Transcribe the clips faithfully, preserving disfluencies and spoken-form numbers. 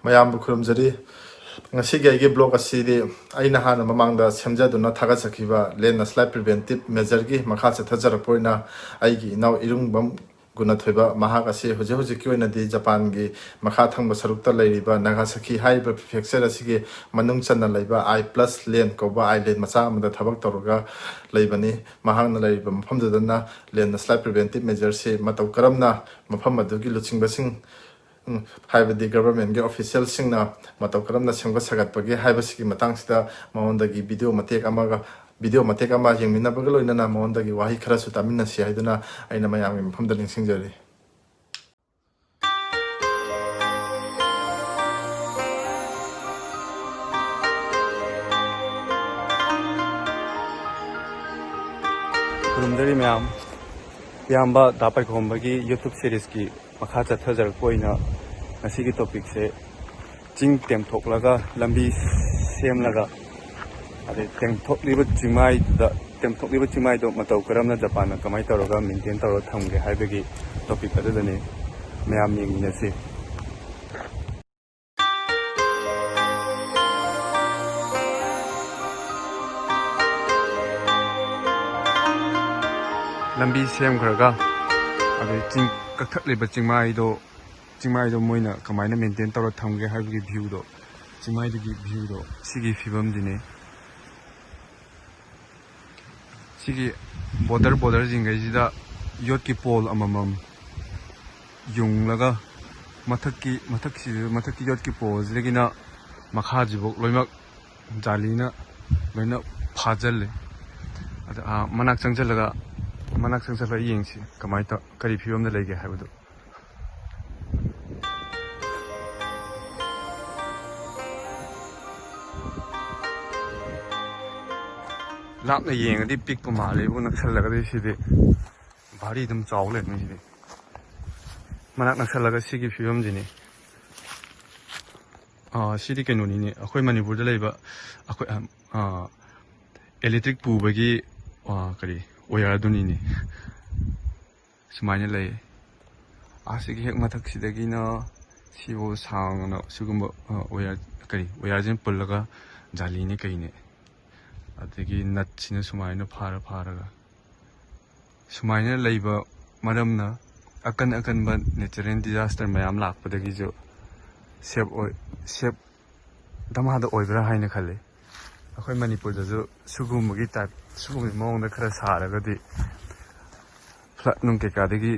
ꯃꯌꯥꯝꯕꯨ ꯈꯨꯔꯨꯝꯖꯔꯤ꯫ ꯉꯁꯤꯒꯤ ꯑꯩꯒꯤ ꯕ꯭ꯂꯣꯒ ꯑꯁꯤꯗꯤ ꯑꯩꯅ ꯍꯥꯟꯅ ꯃꯃꯥꯡꯗ ꯁꯦꯝꯖꯗꯨꯅ ꯊꯥꯒꯠꯆꯈꯤꯕ ꯂꯦꯟ ꯂꯦꯟꯁ꯭ꯂꯥꯏꯗ ꯄ꯭ꯔꯤꯚꯦꯟꯇꯤꯞ ꯃꯦꯖꯔꯒꯤ ꯃꯈꯥ ꯆꯠꯊꯖꯔꯛꯄ ꯑꯣꯏꯅ ꯑꯩꯒꯤ ꯏꯅꯥꯎ ꯏꯔꯨꯡꯕꯝ ꯒꯨꯅꯊꯣꯏꯕ ꯃꯍꯥꯛ ꯑꯁꯤ ꯍꯧꯖꯤꯛ ꯍꯧꯖꯤꯛꯀꯤ ꯑꯣꯏꯅꯗꯤ ꯖꯄꯥꯟꯒꯤ ꯃꯈꯥ ꯊꯪꯕ ꯁꯔꯨꯛꯇ ꯂꯩꯔꯤꯕ ꯅꯥꯒꯥꯁꯥꯀꯤ ꯍꯥꯏꯔꯤꯕ ꯄ꯭ꯔꯤꯐꯦꯛꯆꯔ ꯑꯁꯤꯒꯤ ꯃꯅꯨꯡ ꯆꯟꯅ ꯂꯩꯕ ꯑꯥꯏ ꯄ꯭ꯂꯁ ꯂꯦꯟ ꯀꯧꯕ ꯑꯥꯏꯂꯦꯟ ꯃꯆꯥ ꯑꯃꯗ ꯊꯕꯛ ꯇꯧꯔꯒ ꯂꯩꯕꯅꯤ꯫ ꯃꯍꯥꯛꯅ ꯂꯩꯔꯤꯕ ꯃꯐꯝꯗꯨꯗꯅ ꯂꯦꯟ ꯂꯦꯟꯁ꯭ꯂꯥꯏꯗ ꯄ꯭ꯔꯤꯚꯦꯟꯇꯤꯞ ꯃꯦꯖꯔꯁꯤ ꯃꯇꯧ ꯀꯔꯝꯅ ꯃꯐꯝ ꯑꯗꯨꯒꯤ ꯂꯨꯆꯤꯡꯕꯁꯤꯡ, ꯎꯝ, ꯍꯥꯏꯕꯗꯤ ꯒꯚꯔꯟꯃꯦꯟꯒꯤ ꯑꯣꯐꯤꯁꯤꯌꯦꯜꯁꯤꯡꯅ ꯃꯇꯧ ꯀꯔꯝꯅ ꯁꯦꯝꯒꯠ ꯁꯥꯒꯠꯄꯒꯦ ꯍꯥꯏꯕꯁꯤꯒꯤ ꯃꯇꯥꯡꯁꯤꯗ ꯃꯉꯣꯟꯗꯒꯤ ꯚꯤꯗꯤꯑꯣ ꯃꯇꯦꯛ ꯑꯃꯒ, ꯚꯤꯗꯤꯑꯣ ꯃꯇꯦꯛ ꯑꯃ ꯌꯦꯡꯃꯤꯟꯅꯕꯒ ꯂꯣꯏꯅꯅ ꯃꯉꯣꯟꯗꯒꯤ ꯋꯥꯍꯩ ꯈꯔꯁꯨ ꯇꯥꯃꯤꯟꯅꯁꯤ ꯍꯥꯏꯗꯨꯅ ꯑꯩꯅ ꯃꯌꯥꯝꯒꯤ ꯃꯐꯝꯗ ꯅꯤꯡꯁꯤꯡꯖꯔꯤ꯫ ꯈꯨꯔꯨꯝꯖꯔꯤ ꯃꯌꯥꯝ꯫ ꯏꯌꯥꯝꯕ ꯗꯥ ꯄꯥꯏꯈꯣꯝꯕꯒꯤ YouTube ꯁꯤꯔꯤꯁꯀꯤ ꯃꯈꯥ ꯆꯠꯊꯖꯔꯛꯄ ꯑꯣꯏꯅ ꯉꯁꯤꯒꯤ ꯇꯣꯄꯤꯛꯁꯦ ꯆꯤꯡ ꯇꯦꯝꯊꯣꯛꯂꯒ ꯂꯝꯕꯤ ꯁꯦꯝꯂꯒ, ꯑꯗꯩ ꯇꯦꯝꯊꯣꯛꯂꯤꯕ ꯆꯤꯡꯃꯥꯏꯗꯨꯗ, ꯇꯦꯝꯊꯣꯛꯂꯤꯕ ꯆꯤꯡꯃꯥꯏꯗꯣ ꯃꯇꯧ ꯀꯔꯝꯅ ꯖꯄꯥꯟꯅ ꯀꯃꯥꯏꯅ ꯇꯧꯔꯒ ꯃꯦꯟꯇꯦꯟ ꯇꯧꯔꯒ ꯊꯝꯒꯦ ꯍꯥꯏꯕꯒꯤ ꯇꯣꯄꯤꯛ ꯑꯗꯨꯗꯅꯤ꯫ ꯃꯌꯥꯝ ꯌꯦꯡꯃꯤꯟꯅꯁꯤ꯫ ꯂꯝꯕꯤ ꯁꯦꯝꯈ꯭ꯔꯒ, ꯑꯗꯩ ꯆꯤꯡ ꯀꯛꯊꯠꯂꯤꯕ ꯆꯤꯡꯃꯥꯏꯗꯣ, ꯆꯤꯡꯃꯥꯏꯗꯣ ꯃꯣꯏꯅ ꯀꯃꯥꯏꯅ ꯃꯦꯟꯇꯦꯟ ꯇꯧꯔ ꯊꯝꯒꯦ ꯍꯥꯏꯕꯒꯤ ꯚ꯭ꯌꯨꯗꯣ, ꯆꯤꯡꯃꯥꯏꯗꯨꯒꯤ ꯚ꯭ꯌꯨꯗꯣ ꯁꯤꯒꯤ ꯐꯤꯕꯝꯁꯤꯅꯤ꯫ ꯁꯤꯒꯤ ꯕꯣꯔꯗꯔ, ꯕꯣꯔꯗꯔꯁꯤꯡꯈꯩꯁꯤꯗ ꯌꯣꯠꯀꯤ ꯄꯣꯜ ꯑꯃꯃꯝ ꯌꯨꯡꯂꯒ ꯃꯊꯛꯀꯤ, ꯃꯊꯛꯁꯤꯗ, ꯃꯊꯛꯀꯤ ꯌꯣꯠꯀꯤ ꯄꯣꯜꯁꯤꯗꯒꯤꯅ ꯃꯈꯥꯁꯤꯐꯥꯎ ꯂꯣꯏꯅꯃꯛ ꯖꯥꯂꯤꯅ ꯂꯣꯏꯅ ꯐꯥꯖꯤꯜꯂꯦ꯫ ꯑꯗ, ꯑꯥ, ꯃꯅꯥꯛ ꯆꯪꯁꯤꯜꯂꯒ, ꯃꯅꯥꯛ ꯆꯪꯁꯤꯜꯂꯒ ꯌꯦꯡꯁꯤ ꯀꯃꯥꯏꯅ ꯇꯧ-, ꯀꯔꯤ ꯐꯤꯕꯝꯗ ꯂꯩꯒꯦ ꯍꯥꯏꯕꯗꯨ꯫ ꯂꯥꯞꯅ ꯌꯦꯡꯉꯗꯤ ꯄꯤꯛꯄ ꯃꯥꯜꯂꯦꯕꯨ, ꯅꯛꯁꯜꯂꯒꯗꯤ ꯁꯤꯗꯤ ꯚꯥꯔꯤ ꯑꯗꯨꯝ ꯆꯥꯎ ꯂꯩꯔꯝꯃꯤ ꯁꯤꯗꯤ꯫ ꯃꯅꯥꯛ ꯅꯛꯁꯜꯂꯒ ꯁꯤꯒꯤ ꯐꯤꯕꯝꯁꯤꯅꯤ꯫ ꯑꯥ, ꯁꯤꯗꯤ ꯀꯩꯅꯣꯅꯤꯅꯦ, ꯑꯩꯈꯣꯏ ꯃꯅꯤꯄꯨꯔꯗ ꯂꯩꯕ ꯑꯩꯈꯣꯏ, ꯑꯥ, ꯏꯂꯦꯛꯇ꯭ꯔꯤꯛ ꯄꯨꯕꯒꯤ, ꯑꯥ, ꯀꯔꯤ, ꯋꯥꯌꯔꯗꯨꯅꯤꯅꯦ꯫ ꯁꯨꯃꯥꯏꯅ ꯂꯩ꯫ ꯑꯥ, ꯁꯤꯒꯤ ꯍꯦꯛ ꯃꯊꯛꯁꯤꯗꯒꯤꯅ ꯁꯤꯕꯨ ꯁꯥꯡꯅ ꯁꯤꯒꯨꯝꯕ, ꯑ, ꯋꯥꯌꯔ, ꯀꯔꯤ, ꯋꯥꯌꯔꯁꯤꯅ ꯄꯨꯜꯂꯒ ꯖꯥꯂꯤꯅꯦ ꯀꯩꯅꯦ, ꯑꯗꯒꯤ ꯅꯠꯁꯤꯅ ꯁꯨꯃꯥꯏꯅ ꯐꯥꯔ ꯐꯥꯔꯒ, ꯁꯨꯃꯥꯏꯅ ꯂꯩꯕ ꯃꯔꯝꯅ ꯑꯀꯟ ꯑꯀꯟꯕ natural disaster ꯃꯌꯥꯝ ꯂꯥꯛꯄꯗꯒꯤꯁꯨ ꯁꯦꯞ ꯑꯣꯏ, ꯁꯦꯞ ꯗꯃꯥꯗ ꯑꯣꯏꯕ꯭ꯔꯥ ꯍꯥꯏꯅ ꯈꯜꯂꯤ꯫ ꯑꯩꯈꯣꯏ ꯃꯅꯤꯄꯨꯔꯗꯁꯨ ꯁꯤꯒꯨꯝꯕꯒꯤ ꯇꯥꯏꯞ, ꯁꯤꯒꯨꯝꯕꯒꯤ ꯃꯑꯣꯡꯗ ꯈꯔ ꯁꯥꯔꯒꯗꯤ ꯐ꯭ꯂꯠ ꯅꯨꯡ ꯀꯩꯀꯥꯗꯒꯤ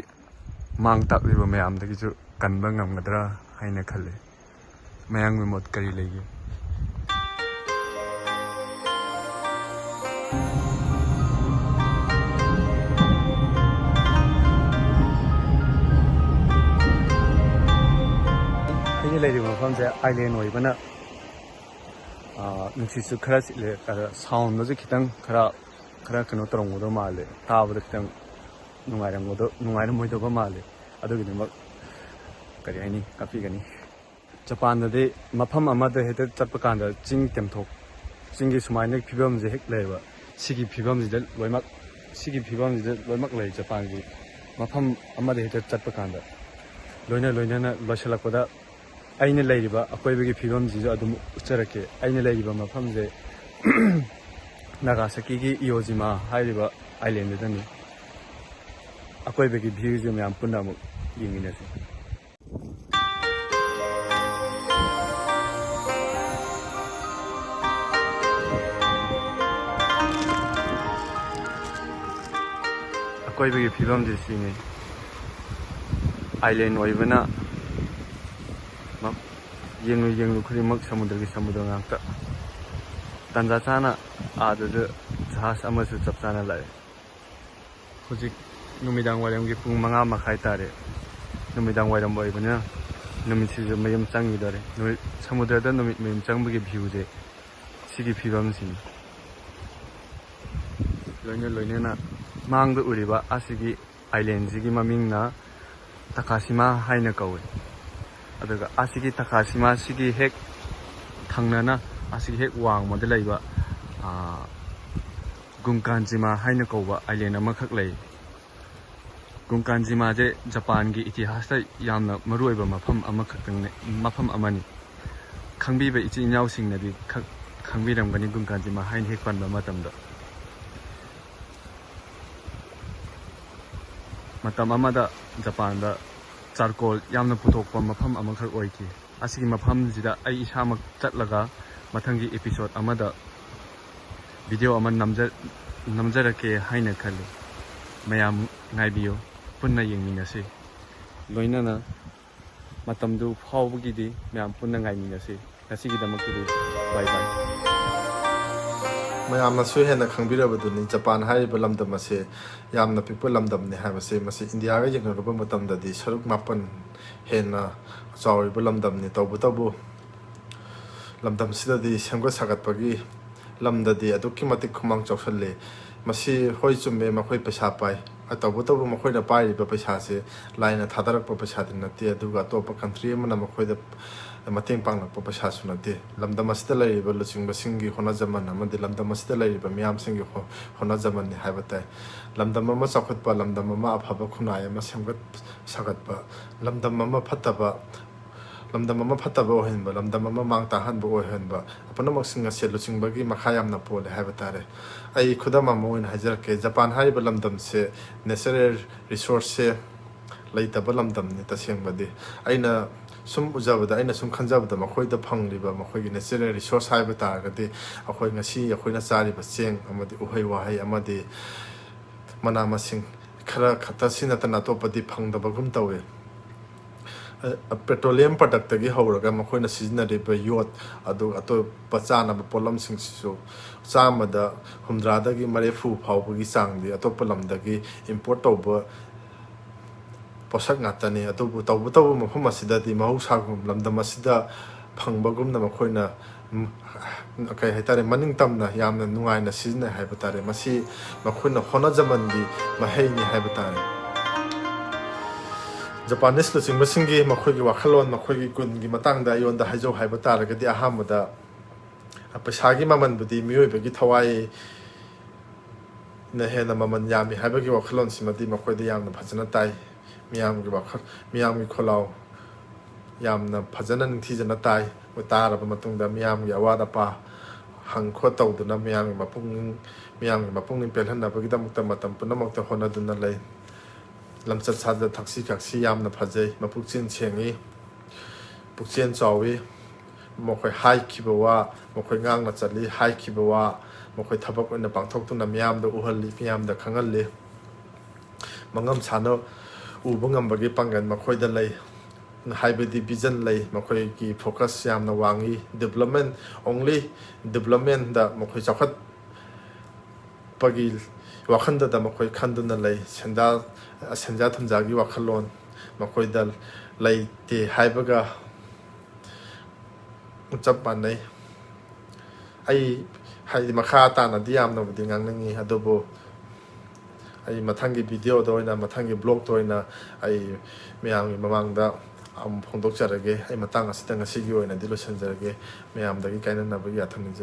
ꯃꯥꯡ ꯇꯥꯛꯂꯤꯕ ꯃꯌꯥꯝꯗꯒꯤꯁꯨ ꯀꯟꯕ ꯉꯝꯒꯗ꯭ꯔꯥ ꯍꯥꯏꯅ ꯈꯜꯂꯤ꯫ ꯃꯌꯥꯝꯒꯤ ꯃꯣꯠ ꯀꯔꯤ ꯂꯩꯒꯦ? ꯑꯩꯅ ꯂꯩꯔꯤꯕ ꯃꯐꯝꯁꯦ ꯑꯥꯏꯂꯦꯟ ꯑꯣꯏꯕꯅ, ꯑꯥ, ꯅꯨꯡꯁꯤꯠꯁꯨ ꯈꯔ ꯁꯤꯠꯂꯦ, ꯑꯗ ꯁꯥꯎꯟꯗꯁꯨ ꯈꯤꯇꯪ ꯈꯔ, ꯈꯔ ꯀꯩꯅꯣ ꯇꯧꯔꯝꯒꯗꯧ ꯃꯥꯜꯂꯦ, ꯇꯥꯕꯗ ꯈꯤꯇꯪ ꯅꯨꯡꯉꯥꯏꯔꯝꯒꯗꯧ-, ꯅꯨꯡꯉꯥꯏꯔꯝꯃꯣꯏꯗꯧꯕ ꯃꯥꯜꯂꯦ꯫ ꯑꯗꯨꯒꯤꯗꯃꯛ ꯀꯔꯤ ꯍꯥꯏꯅꯤ, ꯉꯥꯛꯄꯤꯒꯅꯤ꯫ ꯖꯄꯥꯟꯗꯗꯤ ꯃꯐꯝ ꯑꯃꯗ ꯍꯦꯛꯇ ꯆꯠꯄ ꯀꯥꯟꯗ ꯆꯤꯡ ꯇꯦꯝꯊꯣꯛ, ꯆꯤꯡꯒꯤ ꯁꯨꯃꯥꯏꯅ ꯐꯤꯕꯝꯁꯦ ꯍꯦꯛ ꯂꯩꯌꯦꯕ꯫ ꯁꯤꯒꯤ ꯐꯤꯕꯝꯁꯤꯗ ꯂꯣꯏꯅꯃꯛ, ꯁꯤꯒꯤ ꯐꯤꯕꯝꯁꯤꯗ ꯂꯣꯏꯅꯃꯛ ꯂꯩ ꯖꯄꯥꯟꯒꯤ꯫ ꯃꯐꯝ ꯑꯃꯗ ꯍꯦꯛꯇ ꯆꯠꯄ ꯀꯥꯟꯗ ꯂꯣꯏꯅ ꯂꯣꯏꯅꯅ ꯂꯣꯏꯁꯤꯜꯂꯛꯄꯗ ꯑꯩꯅ ꯂꯩꯔꯤꯕ ꯑꯀꯣꯏꯕꯒꯤ ꯐꯤꯕꯝꯁꯤꯁꯨ ꯑꯗꯨꯝ ꯎꯠꯆꯔꯛꯀꯦ꯫ ꯑꯩꯅ ꯂꯩꯔꯤꯕ ꯃꯐꯝꯁꯦ ꯅꯥꯒꯥꯁꯥꯀꯤꯒꯤ ꯏꯌꯣꯖꯤꯃꯥ ꯍꯥꯏꯔꯤꯕ ꯑꯥꯏꯂꯦꯟꯗꯨꯗꯅꯤ꯫ ꯑꯀꯣꯏꯕꯒꯤ ꯚ꯭ꯌꯨꯁꯦ ꯃꯌꯥꯝ ꯄꯨꯟꯅ ꯑꯃꯨꯛ ꯌꯦꯡꯃꯤꯟꯅꯁꯤ꯫ ꯑꯀꯣꯏꯕꯒꯤ ꯐꯤꯕꯝꯁꯦ ꯁꯤꯅꯤ꯫ ꯑꯥꯏꯂꯦꯟ ꯑꯣꯏꯕꯅ ꯃ-, ꯌꯦꯡꯂꯨ ꯌꯦꯡꯂꯨ ꯈꯨꯗꯤꯡꯃꯛ ꯁꯃꯨꯗ꯭ꯔꯒꯤ ꯁꯃꯨꯗ꯭ꯔ ꯉꯥꯛꯇ꯫ ꯇꯥꯟꯖꯥ ꯆꯥꯅ ꯑꯥꯗꯁꯨ ꯖꯍꯥꯖ ꯑꯃꯁꯨ ꯆꯞ ꯆꯥꯅ ꯂꯥꯛꯑꯦ꯫ ꯍꯧꯖꯤꯛ ꯅꯨꯃꯤꯗꯥꯡ ꯋꯥꯏꯔꯝꯒꯤ ꯄꯨꯡ ꯃꯉꯥ ꯃꯈꯥꯏ ꯇꯥꯔꯦ꯫ ꯅꯨꯃꯤꯗꯥꯡ ꯋꯥꯏꯔꯝ ꯑꯣꯏꯕꯅꯤꯅ ꯅꯨꯃꯤꯠꯁꯤꯁꯨ ꯃꯌꯨꯝ ꯆꯪꯈꯤꯗꯣꯔꯦ꯫ ꯅꯨꯃꯤꯠ, ꯁꯃꯨꯗ꯭ꯔꯗ ꯅꯨꯃꯤꯠ ꯃꯌꯨꯝ ꯆꯪꯕꯒꯤ ꯚ꯭ꯌꯨꯁꯦ ꯁꯤꯒꯤ ꯐꯤꯕꯝꯁꯤꯅꯤ꯫ ꯂꯣꯏꯅ ꯂꯣꯏꯅꯅ ꯃꯥꯡꯗ ꯎꯔꯤꯕ ꯑꯁꯤꯒꯤ ꯑꯥꯏꯂꯦꯟꯁꯤꯒꯤ ꯃꯃꯤꯡꯅ ꯇꯀꯥꯁꯤꯃꯥ ꯍꯥꯏꯅ ꯀꯧꯏ꯫ ꯑꯗꯨꯒ ꯑꯁꯤꯒꯤ ꯇꯀꯥꯁꯤꯃꯥꯁꯤꯒꯤ ꯍꯦꯛ ꯊꯪꯅꯅ ꯑꯁꯤꯒꯤ ꯍꯦꯛ ꯋꯥꯡꯃꯗ ꯂꯩꯕ, ꯑꯥ, ꯒꯨꯡꯀꯥꯟꯖꯤꯃꯥ ꯍꯥꯏꯅ ꯀꯧꯕ ꯑꯥꯏꯂꯦꯟ ꯑꯃꯈꯛ ꯂꯩ꯫ ꯒꯨꯟꯀꯥꯟꯖꯤꯃꯥꯁꯦ ꯖꯄꯥꯟꯒꯤ ꯏꯇꯤꯍꯥꯁꯇ ꯌꯥꯝꯅ ꯃꯔꯨꯑꯣꯏꯕ ꯃꯐꯝ ꯑꯃꯈꯛꯇꯪꯅꯦ, ꯃꯐꯝ ꯑꯃꯅꯤ꯫ ꯈꯪꯕꯤꯕ ꯏꯆꯤꯟ ꯏꯅꯥꯎꯁꯤꯡꯅꯗꯤ ꯈꯪ-, ꯈꯪꯕꯤꯔꯝꯒꯅꯤ ꯒꯨꯟꯀꯥꯟꯖꯤꯃꯥ ꯍꯥꯏꯅ ꯍꯦꯛ ꯄꯟꯕ ꯃꯇꯝꯗ꯫ ꯃꯇꯝ ꯑꯃꯗ ꯖꯄꯥꯟꯗ ꯆꯥꯔꯀꯣꯜ ꯌꯥꯝꯅ ꯄꯨꯊꯣꯛꯄ ꯃꯐꯝ ꯑꯃꯈꯛ ꯑꯣꯏꯈꯤ꯫ ꯑꯁꯤꯒꯤ ꯃꯐꯝꯁꯤꯗ ꯑꯩ ꯏꯁꯥꯃꯛ ꯆꯠꯂꯒ ꯃꯊꯪꯒꯤ ꯏꯄꯤꯁꯣꯠ ꯑꯃꯗ ꯚꯤꯗꯤꯑꯣ ꯑꯃ ꯅꯝꯖ-, ꯅꯝꯖꯔꯛꯀꯦ ꯍꯥꯏꯅ ꯈꯜꯂꯤ꯫ ꯃꯌꯥꯝ ꯉꯥꯏꯕꯤꯌꯨ, ꯄꯨꯟꯅ ꯌꯦꯡꯃꯤꯟꯅꯁꯤ꯫ ꯂꯣꯏꯅꯅ ꯃꯇꯝꯗꯨ ꯐꯥꯎꯕꯒꯤꯗꯤ ꯃꯌꯥꯝ ꯄꯨꯟꯅ ꯉꯥꯏꯃꯤꯟꯅꯁꯤ꯫ ꯉꯁꯤꯒꯤꯗꯃꯛꯇꯗꯤ bye bye꯫ ꯃꯌꯥꯝꯅꯁꯨ ꯍꯦꯟꯅ ꯈꯪꯕꯤꯔꯕꯗꯨꯅꯤ, ꯖꯄꯥꯟ ꯍꯥꯏꯔꯤꯕ ꯂꯝꯗꯝ ꯑꯁꯤ ꯌꯥꯝꯅ ꯄꯤꯛꯄ ꯂꯝꯗꯝꯅꯤ ꯍꯥꯏꯕꯁꯤ꯫ ꯃꯁꯤ ꯏꯟꯗꯤꯌꯥꯒ ꯌꯦꯡꯅꯔꯨꯕ ꯃꯇꯝꯗꯗꯤ ꯁꯔꯨꯛ ꯃꯥꯄꯟ ꯍꯦꯟꯅ ꯆꯥꯎꯔꯤꯕ ꯂꯝꯗꯝꯅꯤ꯫ ꯇꯧꯕꯇꯕꯨ ꯂꯝꯗꯝꯁꯤꯗꯗꯤ ꯁꯦꯝꯒꯠ ꯁꯥꯒꯠꯄꯒꯤ ꯂꯝꯗꯗꯤ ꯑꯗꯨꯛꯀꯤ ꯃꯇꯤꯛ ꯈꯨꯃꯥꯡ ꯆꯥꯎꯁꯜꯂꯤ꯫ ꯃꯁꯤ ꯍꯣꯏ ꯆꯨꯝꯃꯦ, ꯃꯈꯣꯏ ꯄꯩꯁꯥ ꯄꯥꯏ, ꯇꯧꯕꯇꯕꯨ ꯃꯈꯣꯏꯅ ꯄꯥꯏꯔꯤꯕ ꯄꯩꯁꯥꯁꯦ ꯂꯥꯏꯅ ꯊꯥꯗꯔꯛꯄ ꯄꯩꯁꯥꯗꯤ ꯅꯠꯇꯦ, ꯑꯗꯨꯒ ꯑꯇꯣꯞꯄ ꯀꯟꯇ꯭ꯔꯤ ꯑꯃꯅ ꯃꯈꯣꯏꯗ ꯃꯇꯦꯡ ꯄꯥꯡꯂꯛꯄ ꯄꯩꯁꯥꯁꯨ ꯅꯠꯇꯦ꯫ ꯂꯝꯗꯝ ꯑꯁꯤꯗ ꯂꯩꯔꯤꯕ ꯂꯨꯆꯤꯡꯕꯁꯤꯡꯒꯤ ꯍꯣꯠꯅꯖꯃꯟ ꯑꯃꯗꯤ ꯂꯝꯗꯝ ꯑꯁꯤꯗ ꯂꯩꯔꯤꯕ ꯃꯤꯌꯥꯝꯁꯤꯡꯒꯤ ꯍꯣ-, ꯍꯣꯠꯅꯖꯃꯟꯅꯤ ꯍꯥꯏꯕ ꯇꯥꯏ꯫ ꯂꯝꯗꯝ ꯑꯃ ꯆꯥꯎꯈꯠꯄ, ꯂꯝꯗꯝ ꯑꯃ ꯑꯐꯕ ꯈꯨꯟꯅꯥꯏ ꯑꯃ ꯁꯦꯝꯒꯠ ꯁꯥꯒꯠꯄ, ꯂꯝꯗꯝ ꯑꯃ ꯐꯠꯇꯕ, ꯂꯝꯗꯝ ꯑꯃ ꯐꯠꯇꯕ ꯑꯣꯏꯍꯟꯕ, ꯂꯝꯗꯝ ꯑꯃ ꯃꯥꯡ ꯇꯥꯛꯍꯟꯕ ꯑꯣꯏꯍꯟꯕ, ꯄꯨꯝꯅꯃꯛꯁꯤꯡ ꯑꯁꯦ ꯂꯨꯆꯤꯡꯕꯒꯤ ꯃꯈꯥ ꯌꯥꯝꯅ ꯄꯣꯜꯂꯦ ꯍꯥꯏꯕ ꯇꯥꯔꯦ꯫ ꯑꯩ ꯈꯨꯗꯝ ꯑꯃ ꯑꯣꯏꯅ ꯍꯥꯏꯖꯔꯛꯀꯦ꯫ ꯖꯄꯥꯟ ꯍꯥꯏꯔꯤꯕ ꯂꯝꯗꯝꯁꯦ natural resourceꯁꯦ ꯂꯩꯇꯕ ꯂꯝꯗꯝꯅꯤ ꯇꯁꯦꯡꯕꯗꯤ꯫ ꯑꯩꯅ ꯁꯨꯝ ꯎꯖꯕꯗ, ꯑꯩꯅ ꯁꯨꯝ ꯈꯟꯖꯕꯗ, ꯃꯈꯣꯏꯗ ꯐꯪꯂꯤꯕ ꯃꯈꯣꯏꯒꯤ natural resource ꯍꯥꯏꯕ ꯇꯥꯔꯒꯗꯤ, ꯑꯩꯈꯣꯏ ꯉꯁꯤ ꯑꯩꯈꯣꯏꯅ ꯆꯥꯔꯤꯕ ꯆꯦꯡ ꯑꯃꯗꯤ ꯎꯍꯩ ꯋꯥꯍꯩ ꯑꯃꯗꯤ ꯃꯅꯥ ꯃꯁꯤꯡ ꯈꯔ ꯈꯛꯇ ꯁꯤ ꯅꯠꯇꯅ ꯑꯇꯣꯞꯄꯗꯤ ꯐꯪꯗꯕꯒꯨꯝ ꯇꯧꯏ꯫ ꯑ, petroleum productꯇꯒꯤ ꯍꯧꯔꯒ ꯃꯈꯣꯏꯅ ꯁꯤꯖꯤꯟꯅꯔꯤꯕ ꯌꯣꯠ, ꯑꯗꯨꯒ ꯑꯇꯣꯞꯄ ꯆꯥꯅꯕ ꯄꯣꯠꯂꯝꯁꯤꯡꯁꯤꯁꯨ ꯆꯥꯝꯃꯗ ꯍꯨꯝꯗ꯭ꯔꯥꯗꯒꯤ ꯃꯔꯤꯐꯨ ꯐꯥꯎꯕꯒꯤ ꯆꯥꯡꯗꯤ ꯑꯇꯣꯞꯄ ꯂꯝꯗꯒꯤ import ꯇꯧꯕ ꯄꯣꯠꯁꯛ ꯉꯥꯛꯇꯅꯤ꯫ ꯑꯗꯨꯕꯨ ꯇꯧꯕꯇꯕꯨ ꯃꯐꯝ ꯑꯁꯤꯗꯗꯤ ꯃꯍꯧꯁꯥꯒꯨꯝ ꯂꯝꯗꯝ ꯑꯁꯤꯗ ꯐꯪꯕꯒꯨꯝꯅ ꯃꯈꯣꯏꯅ, ꯎꯝ, ꯀꯩ ꯍꯥꯏꯇꯥꯔꯦ, ꯃꯅꯤꯡ ꯇꯝꯅ ꯌꯥꯝꯅ ꯅꯨꯡꯉꯥꯏꯅ ꯁꯤꯖꯤꯟꯅꯩ ꯍꯥꯏꯕ ꯇꯥꯔꯦ꯫ ꯃꯁꯤ ꯃꯈꯣꯏꯅ ꯍꯣꯠꯅꯖꯃꯟꯒꯤ ꯃꯍꯩꯅꯤ ꯍꯥꯏꯕ ꯇꯥꯔꯦ꯫ ꯖꯄꯥꯅꯤꯁ ꯂꯨꯆꯤꯡꯕꯁꯤꯡꯒꯤ ꯃꯈꯣꯏꯒꯤ ꯋꯥꯈꯜꯂꯣꯟ, ꯃꯈꯣꯏꯒꯤ ꯒꯨꯟꯒꯤ ꯃꯇꯥꯡꯗ ꯑꯩꯉꯣꯟꯗ ꯍꯥꯏꯖꯧ ꯍꯥꯏꯕ ꯇꯥꯔꯒꯗꯤ, ꯑꯍꯥꯟꯕꯗ ꯄꯩꯁꯥꯒꯤ ꯃꯃꯜꯕꯨꯗꯤ ꯃꯤꯑꯣꯏꯕꯒꯤ ꯊꯋꯥꯏ ꯅ ꯍꯦꯟꯅ ꯃꯃꯜ ꯌꯥꯝꯃꯤ ꯍꯥꯏꯕꯒꯤ ꯋꯥꯈꯜꯂꯣꯟꯁꯤꯃꯗꯤ ꯃꯈꯣꯏꯗ ꯌꯥꯝꯅ ꯐꯖꯅ ꯇꯥꯏ꯫ ꯃꯤꯌꯥꯝꯒꯤ ꯋꯥꯈꯜ, ꯃꯤꯌꯥꯝꯒꯤ ꯈꯣꯜꯂꯥꯎ ꯌꯥꯝꯅ ꯐꯖꯅ ꯅꯤꯡꯊꯤꯖꯅ ꯇꯥꯏ꯫ ꯃꯣꯏ ꯇꯥꯔꯕ ꯃꯇꯨꯡꯗ ꯃꯤꯌꯥꯝꯒꯤ ꯑꯋꯥꯠ ꯑꯄꯥ ꯍꯪ ꯈꯣꯠ ꯇꯧꯗꯨꯅ ꯃꯤꯌꯥꯝꯒꯤ ꯃꯄꯨꯛꯅꯤꯡ, ꯃꯤꯌꯥꯝꯒꯤ ꯃꯄꯨꯛꯅꯤꯡ ꯄꯦꯜꯍꯟꯅꯕꯒꯤꯗꯃꯛꯇ ꯃꯇꯝ ꯄꯨꯝꯅꯃꯛꯇ ꯍꯣꯠꯅꯗꯨꯅ ꯂꯩ꯫ ꯂꯝꯆꯠ ꯁꯥꯖꯠ ꯊꯛꯁꯤ ꯈꯥꯁꯤ ꯌꯥꯝꯅ ꯐꯖꯩ, ꯃꯄꯨꯛꯆꯦꯜ ꯁꯦꯡꯏ, ꯄꯨꯛꯆꯦꯜ ꯆꯥꯎꯏ꯫ ꯃꯈꯣꯏ ꯍꯥꯏꯈꯤꯕ ꯋꯥ ꯃꯈꯣꯏ ꯉꯥꯡꯅ ꯆꯠꯂꯤ, ꯍꯥꯏꯈꯤꯕ ꯋꯥ ꯃꯈꯣꯏ ꯊꯕꯛ ꯑꯣꯏꯅ ꯄꯥꯡꯊꯣꯛꯇꯨꯅ ꯃꯤꯌꯥꯝꯗ ꯎꯍꯜꯂꯤ, ꯃꯤꯌꯥꯝꯗ ꯈꯪꯍꯜꯂꯤ꯫ ꯃꯉꯝ ꯁꯥꯅ ꯎꯕ ꯉꯝꯕꯒꯤ ꯄꯥꯡꯒꯜ ꯃꯈꯣꯏꯗ ꯂꯩ, ꯍꯥꯏꯕꯗꯤ ꯚꯤꯖꯟ ꯂꯩ꯫ ꯃꯈꯣꯏꯒꯤ ꯐꯣꯀꯁ ꯌꯥꯝꯅ ꯋꯥꯡꯏ꯫ ꯗꯤꯕ꯭ꯂꯞꯃꯦꯟ, ꯑꯣꯡꯂꯤ ꯗꯤꯕ꯭ꯂꯞꯃꯦꯟꯗ ꯃꯈꯣꯏ ꯆꯥꯎꯈꯠꯄꯒꯤ ꯋꯥꯈꯜꯗꯗ ꯃꯈꯣꯏ ꯈꯟꯗꯨꯅ ꯂꯩ꯫ ꯁꯦꯟꯖꯥ, ꯁꯦꯟꯖꯥ ꯊꯨꯝꯖꯥꯒꯤ ꯋꯥꯈꯜꯂꯣꯟ ꯃꯈꯣꯏꯗ ꯂꯩꯇꯦ ꯍꯥꯏꯕꯒ ꯆꯞ ꯃꯥꯟꯅꯩ꯫ ꯑꯩ ꯍꯥꯏꯗꯤ ꯃꯈꯥ ꯇꯥꯅꯗꯤ ꯌꯥꯝꯅꯕꯨꯗꯤ ꯉꯥꯡꯅꯤꯡꯉꯤ, ꯑꯗꯨꯕꯨ ꯑꯩ ꯃꯊꯪꯒꯤ ꯚꯤꯗꯤꯑꯣꯗ ꯑꯣꯏꯅ, ꯃꯊꯪꯒꯤ ꯕ꯭ꯂꯣꯛꯇ ꯑꯣꯏꯅ ꯑꯩ ꯃꯌꯥꯝꯒꯤ ꯃꯃꯥꯡꯗ ꯑꯃꯨꯛ ꯐꯣꯡꯗꯣꯛꯆꯔꯒꯦ꯫ ꯑꯩ ꯃꯇꯥꯡ ꯑꯁꯤꯗ ꯉꯁꯤꯒꯤ ꯑꯣꯏꯅꯗꯤ ꯂꯣꯏꯁꯤꯟꯖꯔꯒꯦ꯫ ꯃꯌꯥꯝꯗꯒꯤ ꯀꯥꯏꯅꯅꯕꯒꯤ ꯌꯥꯊꯪ ꯅꯤꯖꯔꯤ꯫